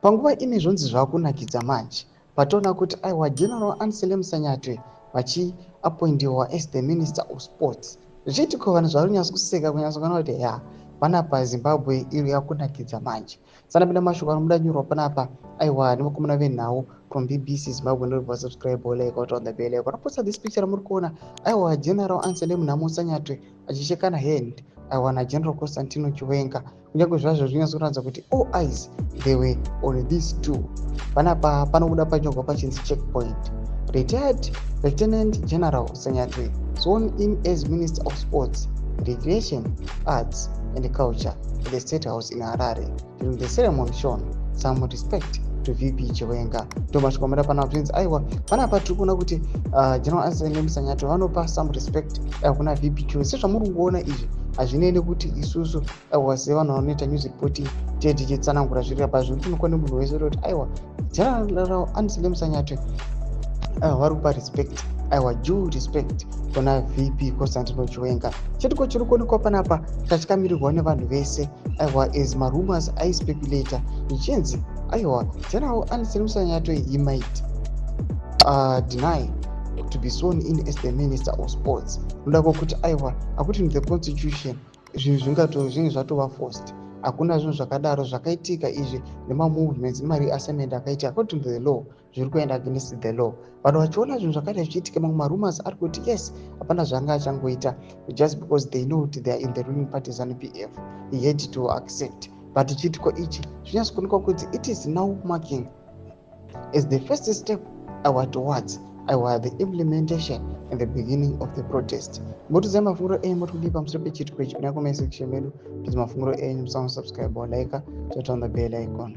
Panguva ine zvonzi zvakunakidza manje, patoona kuti aiwa, General Anselem Sanyatwe vachiappointiwa as the Minister of Sports. Zvichiitiko, vanhu zvari kunyatsa kuseka, kunyatsa kuona kuti ya, panapa Zimbabwe iri yakunakidza manje. Sanapinda mashoko anobuda nyorwa panapa, aiwa, nevakomana venhau from BBC Zimbabwe. Ndobva subscribe, like, on the bell icon. Posta this picture ramuri kuona, aiwa, General Anselem Nhamo Sanyatwe achishekana hand, aiwa, naGeneral Constantino Chiwenga. Kunyange zvazvo zvinyatso kuratidza kuti all eyes, they were on these two. Panapa panobuda panyorwa pachinzi "Checkpoint: Retired Lieutenant General Sanyatwe sworn in as Minister of Sports, Recreation, Arts and Culture at the State House in Harare. During the ceremony, shown some respect to VP Chiwenga." Ndo mashoko amada panapa. Zvinzi aiwa, panapa tiri kuona kuti General Anselem Sanyatwe vanopa some respect kuna VP Chiwenga. Sezvamuri kuona izvi, hazvinei nekuti isusu, aiwa, sevanhu vanoita news reporting, tee tichitsanangura zviri apa. Zviri kuonekwa nemunhu wese kuti aiwa, General Anselem Sanyatwe, aiwa, vari kupa respect, aiwa, due respect kuna VP Constantino Chiwenga. Chitiko chiri kuonekwa panapa chatyamirirwa nevanhu vese, aiwa, as marumors aispeculata zvichinzi aiwa, General Anselem Sanyatwe, he might deny to be sworn in as the Minister of Sports, noda kwokuti aiwa, according to the constitution, zvinhu zvinge zvatova forced. Hakuna zvinhu zvakadaro zvakaitika izvi nemamovements nemareassignment akaitika. According to the law, zviri kuenda against the law. Vanhu vachiona zvinhu zvakadai zvichiitika, mamwe marumors ari kuti yes, hapana zvanga achangoita, just because they know kuti they are in the ruling party, ZANU PF, he had to accept. But chiitiko ichi zvinyatso kuonekwa kuti it is now marking as the first step our towards, aiwa, the implementation and the beginning of the protest. Motiudzai mafungiro enyu, moti kudii pamusoro pechiitiko ichi? Kuna comment section medu, tidzi mafungiro enyu. Musanosubscribe, like, turn on the bell icon.